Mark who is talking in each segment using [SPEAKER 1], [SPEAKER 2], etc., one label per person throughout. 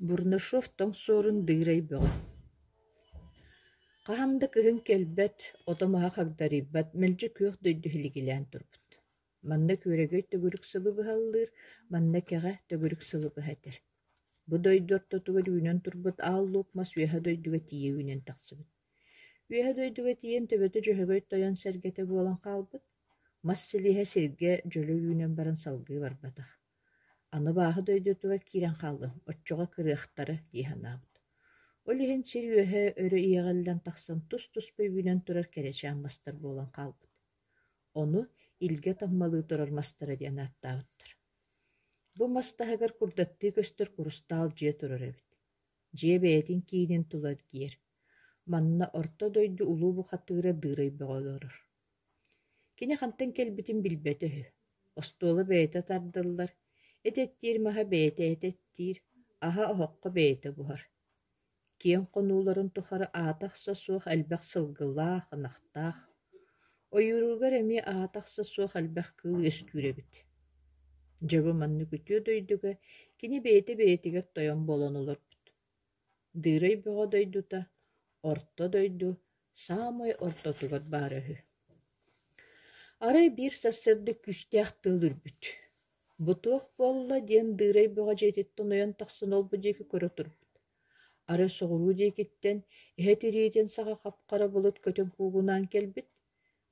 [SPEAKER 1] Бурнашов тоҥ суорун дыырай бөҕө Хаһан да кыһын кэлбэт, ото-маһа хагдарыйбат, мэлдьи күөх дойду иһилигилээн турбут. Манна күөрэгэй төгүрүк сылы быһаллыыр, манна кэҕэ төгүрүк сылы быһа этэр. Бу дойду ортотугар үүнэн турбут аал луук мас үөһэ дойдуга тиийэ үүнэн тахсыбыт. Үөһэ дойдуга тиийэн төбөтө Дьөһөгөй тойон сэргэтэ буолан хаалбыт. Мас силиһэ сиргэ дьөлө үүнэн баран салгыы барбатах. Аны абааһы дойдутугар киирэн хааллым, оччоҕо кырыахтара дии санаабыт. Ол иһин сир үөһэ өрө иэҕиллэн тахсан тус-туспа үүнэн турар кэрэчээн мастар буолан хаалбыт. Ону илгэ таммалыы турар мастара диэн ааттаабыттар. Бу мас таһыгар курдаттыы көстөр курустаал дьиэ турар эбит. Дьиэ бэйэтин киинин тула эргийэр. Манна орто дойду улуу бухатыыра Дыырай Бөҕө олорор. Кини хантан кэлбитин билбэтэ үһү. Остуола бэйэтэ тардыллар, эт эттиир маһа бэйэтэ эт эттиир, аһа оһоххо бэйэтэ буһар. Киэҥ хонууларын тухары аата-ахса суох элбэх сылгылаах, ынахтаах. Ойууругар эмиэ аата-ахса суох элбэх кыыл үөскүүр эбит. Дьэ бу маннык үтүө дойдуга кини бэйэтэ бэйэтигэр тойон буолан олорбут. Дыырай Бөҕө дойдута Орто дойду саамай ортотугар баара үһү. Арай биир сарсыарда күүстээх тыал үрбүт. Бу туох буолла диэн Дыырай Бөҕө дьиэтиттэн ойон тахсан ол-бу диэки көрө турбут. Арай соҕуруу диэкиттэн эһэ тириитин саҕа хап-хара былыт көтөн куугунаан кэлбит.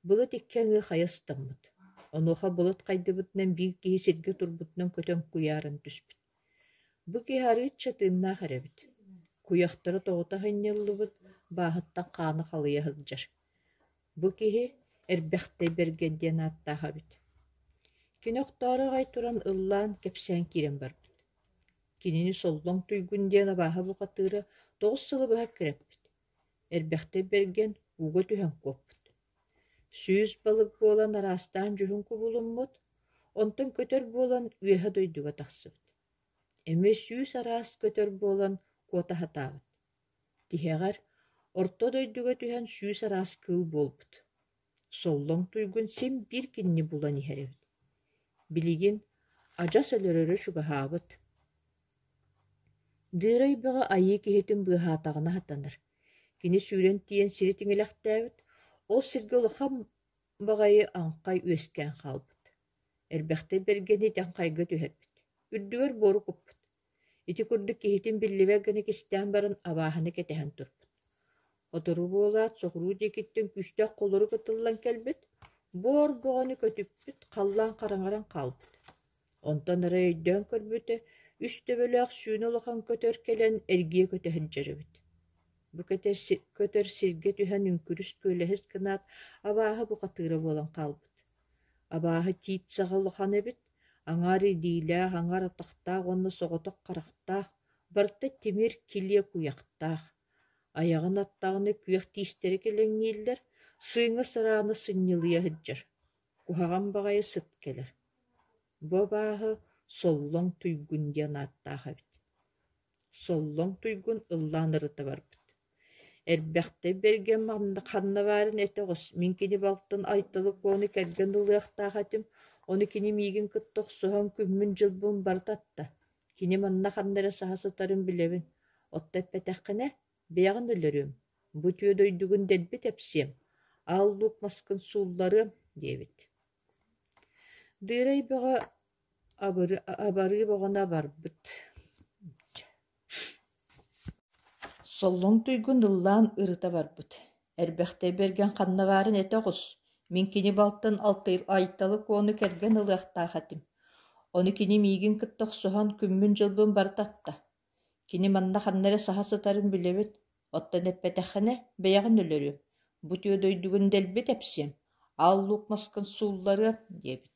[SPEAKER 1] Былыт икки аҥыы хайа ыстаммыт. Онуоха былыт хайдыбытынан биир киһи сиргэ турбутунан көтөн куйааран түспүт. Бу киһи арыычча тыыннаах эрэ эбит, куйахтара тоҕута сынньыллыбыт, бааһыттан хаана халыйа сылдьар. Бу киһи Эрбэхтэй Бэргэн диэн ааттаах эбит. Кини охтоору аҕай туран ыллаан, кэпсээн киирэн барбыт. Кинини Соллоҥ Туйгун диэн абааһы бухатыыра 9 сылы быһа эккирэппит. Эрбэхтэй Бэргэн ууга түһэн куоппут. 100 балык буолан араастаан дьүһүн кубулуммут, онтон көтөр буолан үөһэ дойдуга тахсыбыт. Эмиэ 100 араас көтөр буолан куота сатаабыт. Тиһэҕэр орто дойдуга түһэн 100 араас кыыл буолбут. Соллоҥ туйгун син биир кинини булан иһэр эбит. Билигин адьас өлөрөрө чугаһаабыт. Дыырай Бөҕө айыы киһитин быыһаатаҕына сатанар. Кини сүүрэн тиийэн сири тиҥилэхтээбит, ол сиргэ улахан баҕайы аҥхай үөскээн хаалбыт. Эрбэхтэй бэргэни ити аҥхайга түһэрбит, үрдүгэр буору куппут. Ити курдук киһитин биллибэт гына кистээн баран абааһыны кэтэһэн турбут. Сотору буолаат, соҕуруу диэкиттэн күүстээх холорук ытыллан кэлбит, буор бөҕөнү көтүппүт, халлаан хараҥаран хаалбыт. Онтон арай өйдөөн көрбүтэ, үс төбөлөөх сүүнэ улахан көтөр кэлэн эргийэ көтө сылдьар эбит. Бу көтөр сиргэ түһэн үҥкүрүс-күөлэһис гынаат, абааһы бухатыыра буолан хаалбыт. Абааһы тиит саҕа улахан эбит, аҥаар илиилээх, аҥаар атахтаах уонна соҕотох харахтаах, барыта тимир килиэ куйахтаах. Айаҕын аттаҕына күөх тиистэрэ килэҥнииллэр, сыыҥа сыраана сынньылыйа сылдьар, куһаҕан баҕайы сыт кэлэр. Бу абааһы Соллоҥ Туйгун диэн ааттаах эбит. Соллоҥ Туйгун ыллаан ырыта барбыт. Эрбэхтэй Бэргэн ханна баарын этэ оҕус, мин кини балтын Айталы Куону кэргэн ылыахтаах этим, ону кини миигин кытта охсуһан күммүн-дьылбын барыта атта. Кини манна ханна эрэ саһа сытарын билэбин, отто эппэтэххинэ, бэйэҕин өлөрүөм, бу үтүө дойдугун дэлби тэпсиэм, аал луук маскын суулларыам диэбит. Дыырай Бөҕө абарыы бөҕөнө абарбыт. Соллоҥ Туйгун ыллаан ырыта барбыт. Эрбэхтэй Бэргэн ханна баарын этэ оҕус, мин кини балтын Айталы Куону кэргэн ылыахтаах этим. Ону кини миигин кытта охсуһан күммүн-дьылбын барыта атта. Кини манна ханна эрэ саһа сытарын билэбит, оттон эппэтэххинэ бэйэҕин өлөрүөм, бу үтүө дойдугун дэлби тэпсиэм, аал луук маскын суулларыам диэбит.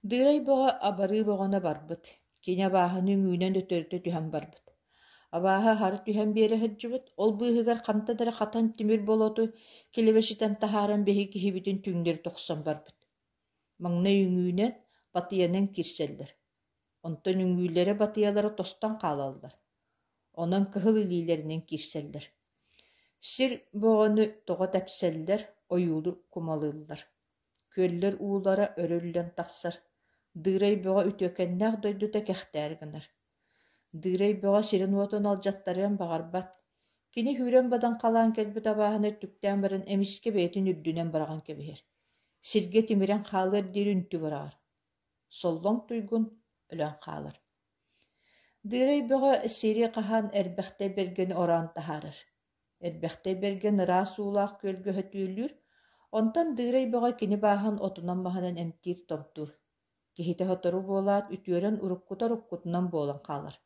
[SPEAKER 1] Дыырай Бөҕө абарыы бөҕөнө барбыт, кини абааһыны үҥүүнэн өтөрүтэ түһэн барбыт. Абааһы аһары түһэн биэрэ сылдьыбыт, ол быыһыгар хантан эрэ хатан тимир болоту килэбэчитэн таһааран биһиги киһибитин түҥнэри тохсон барбыт. Маҥнай үҥүүнэн, батыйанан киирсэллэр. Онтон үҥүүлэрэ батыйалара тостон хаалаллар, онон кыһыл илиилэринэн киирсэллэр. Сир бөҕөнү тоҕо тэпсэллэр, ойууру кумалыыллар. Күөллэр уулара өрө үллэн тахсар, Дыырай Бөҕө үтүөкэннээх дойдута кэхтээри гынар. Дыырай Бөҕө сирин-уотун алдьаттарыан баҕарбат. Кини сүүрэн бадаҥхалаан кэлбит абааһыны өттүктээн баран эмискэ бэйэтин үрдүнэн быраҕан кэбиһэр. Сиргэ тимирэн хаалыар диэри үнтү быраҕар. Соллоҥ туйгун өлөн хаалар. Дыырай Бөҕө сири хаһан эрбэхтэй бэргэни ороон таһаарар. Эрбэхтэй бэргэн ыраас уулаах күөлгэ өтүүлүүр, онтон Дыырай Бөҕө кини бааһын отунан-маһынан эмтиир-томтуур. Киһитэ сотору буолаат, үтүөрэн уруккута уруккутунан буолан хаалар.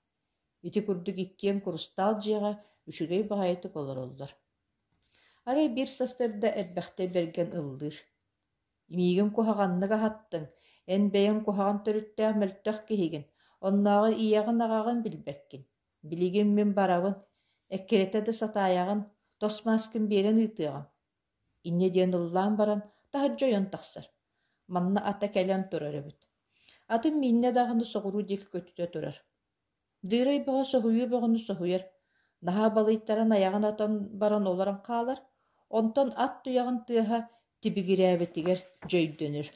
[SPEAKER 1] Ити курдук иккиэн курустаал дьиэҕэ үчүгэй баҕайытык олороллор. Арай биир сарсыарда эрбэхтэй бэргэн ыллыыр: «Миигин куһаҕаннык аһаттыҥ, эн бэйэҥ куһаҕан төрүттээх мөлтөх киһигин, оннооҕор ийэҕин-аҕаҕын билбэккин. Билигин мин барабын, эккирэтэ да сатаайаҕын, тос мааскын биэрэн ыытыаҕым». Инньэ диэн ыллаан баран, таһырдьа ойон тахсар. Манна ата кэлэн турар эбит. Атын мииннэ даҕаны соҕуруу диэки көтүтэ турар. Дыырай бөҕө соһуйуу бөҕөнү соһуйар, наһаа балыйтаран айаҕын атан баран олорон хаалар, онтон ат туйаҕын тыаһа тибигирээбитигэр дьэ өйдөнөр.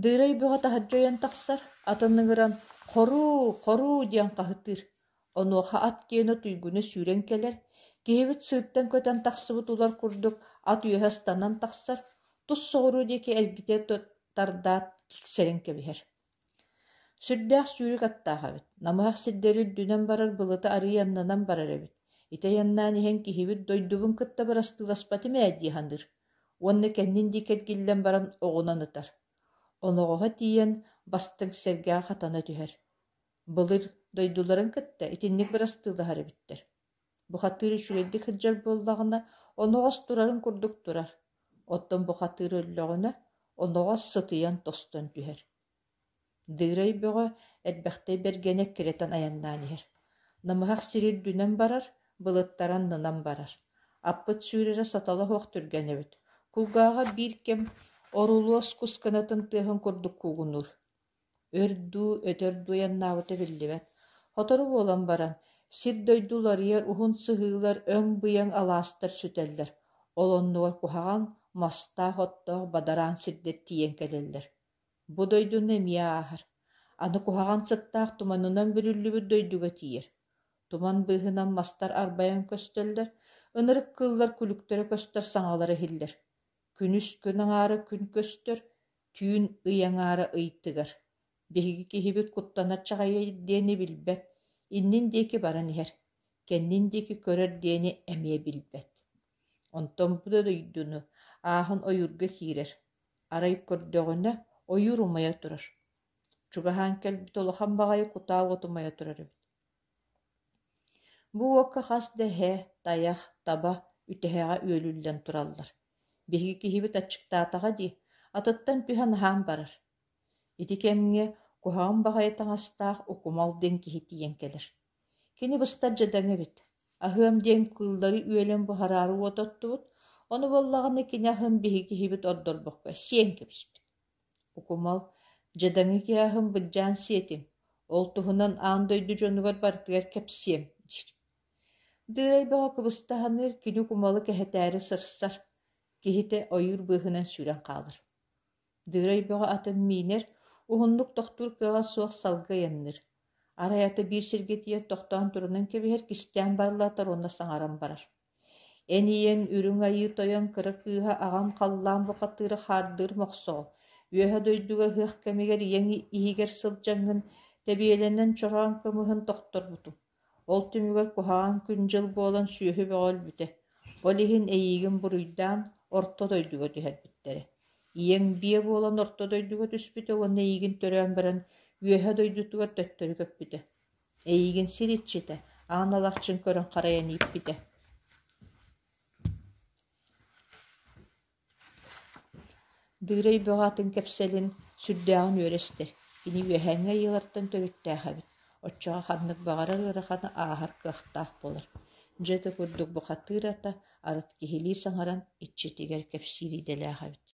[SPEAKER 1] Дыырай бөҕө таһырдьа ойон тахсар, атын ыҥыран «Хоруу, хоруу!» диэн хаһытыыр. Онуоха ат киэнэ туйгуна сүүрэн кэлэр, киһибит сыыртан көтөн тахсыбыт улар курдук ат үөһэ ыстанан тахсар, тус соҕуруу диэки эргитэ тардаат киксэрэн кэбиһэр. Сүрдээх сүүрүк аттаах эбит, намыһах сирдэри үрдүнэн барар былыты арыый аннынан барар эбит. Ити айаннаан иһэн киһибит дойдубун кытта бырастыыласпатым ээ дии саныыр уонна кэннин диэки эргиллэн баран оҕунан ытар. Оноҕоһо тиийэн бастыҥ сэргэҕэ хатана түһэр. Былыр дойдуларын кытта итинник бырастыылаһар эбиттэр. Бухатыыр үчүгэйдик сылдьар буоллаҕына, оноҕос турарын курдук турар, оттон бухатыыр өллөҕүнэ, оноҕос сытыйан тостон түһэр. Дыырай Бөҕө эрбэхтэй бэргэни эккирэтэн айаннаан иһэр. Намыһах сири үрдүнэн барар, былыттар аннынан барар. Аппыт сүүрэрэ сатала суох түргэн эбит. Кулгааҕа биир кэм орулуос кус кынатын тыаһын курдук куугунуур. Өр дуу, өтөр дуу айаннаабыта биллибэт. Сотору буолан баран, сир-дойду уларыйар уһун сыһыылар өҥ-быйаҥ алаастар сүтэллэр, ол оннугар куһаҕан, мастаах-оттоох бадараан сирдэр тиийэн кэлэллэр. Бу дойдуну эмиэ ааһар. Аны куһаҕан сыттаах туманынан бүрүллүбүт дойдуга тиийэр. Туман быыһынан мастар арбайан көстөллөр, ынырык кыыллар күлүктэрэ көстөр саҥалара иһиллэр. Күнүс күн аҥаара күн көстөр, түүн ый аҥаара ый тыгар. Биһиги киһибит куттанар чаҕыйа диэни билбэт, иннин диэки баран иһэр, кэннин диэки көрөр диэни эмиэ билбэт. Онтон бу да дойдуну ааһан ойуурга киирэр, арай көрдөҕүнэ ойуур умайа турар. Чугаһаан кэлбит улахан баҕайы кутаа уот умайа турар эбит. Бу уокка хас да эһэ, тайах, таба үтэһэҕэ үөлүллэн тураллар. Биһиги киһибит аччыктаатаҕа дии, атыттан түһэн аһаан барар. Ити кэмҥэ куһаҕан баҕайы таҥастаах Укумал диэн киһи тиийэн кэлэр. Кини быстар дьадаҥы эбит. Аһыам диэн кыыллары үөлэн буһараары уот оттубут, ону буоллаҕына кини аһын биһиги киһибит ордорбокко сиэн кэбиспит. Укумал, дьадаҥы киһи аһын былдьаан сиэтиҥ, ол туһунан аан дойду дьонугар барытыгар кэпсиэм диир. Дыырай бөҕө кыбыста саныыр, кини кумалы кэһэтээри сырсар, киһитэ ойуур быыһынан сүүрэн хаалар. Дыырай бөҕө атын миинэр, уһуннук тохтуур кыаҕа суох салгыы айанныыр. Арай ата биир сиргэ тиийэн тохтоон турунан кэбиһэр, кистээн барылатар уонна саҥаран барар. Эн ийэҥ Үрүҥ Айыы Тойон кыра кыыһа аҕам халлаан бухатыыра хаардыыр мохсоҕол, үөһэ дойдуга ыһыах кэмигэр ийэҥ иһигэр сылдьаҥҥын тэбиэлэнэн чороон кымыһын тохторбутум. Ол түмүгэр куһаҕан күн-дьыл буолан сүөһү бөҕө өлбүтэ. Ол иһин эйиигин буруйдаан орто дойдуга түһэрбиттэрэ. Ийэҥ биэ буолан орто дойдуга түспүтэ уонна эйиигин төрөөн баран үөһэ дойдутугар төттөрү көппүтэ. Эйиигин сир иччитэ, аан алахчын көрөн харайан ииппитэ. Дыырай бөҕө атын кэпсэлин сүрдээҕин үөрэ истэр, кини үөһээҥҥи айыылартан төрүттээх эбит, оччоҕо ханнык баҕарар ыараханы ааһар кыахтаах буолар. Дьэ ити курдук бухатыыр ата арыт киһилии саҥаран иччитигэр кэпсиир идэлээх эбит.